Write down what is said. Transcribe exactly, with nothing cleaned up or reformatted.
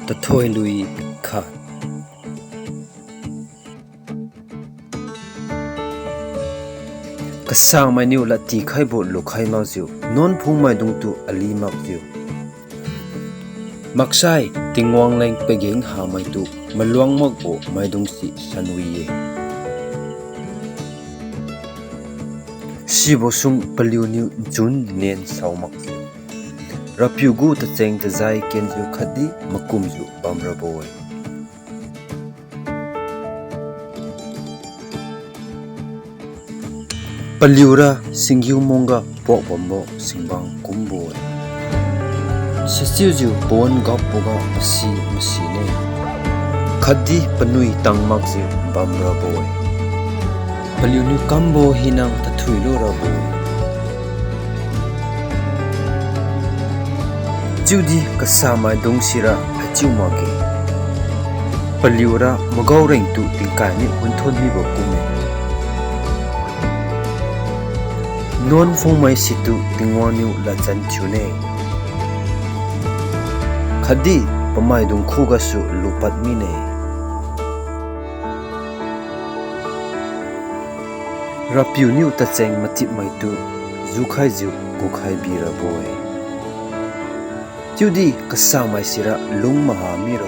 Tathoilui khat. Kasamainiu ladtikhaibo lukhai makjiu nuan phungmaidungtu ali makjiu, maksai Tingwang leng pageng hamaitu maluang makbo maidungse sanwi-e. Sibo sum paliuniu nchun nen sao makjiu, RAPIU gu tacheng-tajai kenjiu khatdi makumjiu bamrabo-e. Paliura singgiu mungga puakbambo singbang kumbo-e. Sachiujiu pawan gapboga masi masine, khatdi panui tang makjiu bamrabo-e. Paliuniu kambo hina tathuilu rabo-e. Chiudi kasamaidung sira haichiu makge, paliura magaorengtu tingkainiu hunthon mibo kumme. Nuan phungmai situ Tingwang niu ladjan thiune, khatdi pamaidung khugasu lupad mine. RAPIU niu tacheng matipmaitu jukhaijiu gukhai birabo-e. Chiudi kasamai sira lung maha mira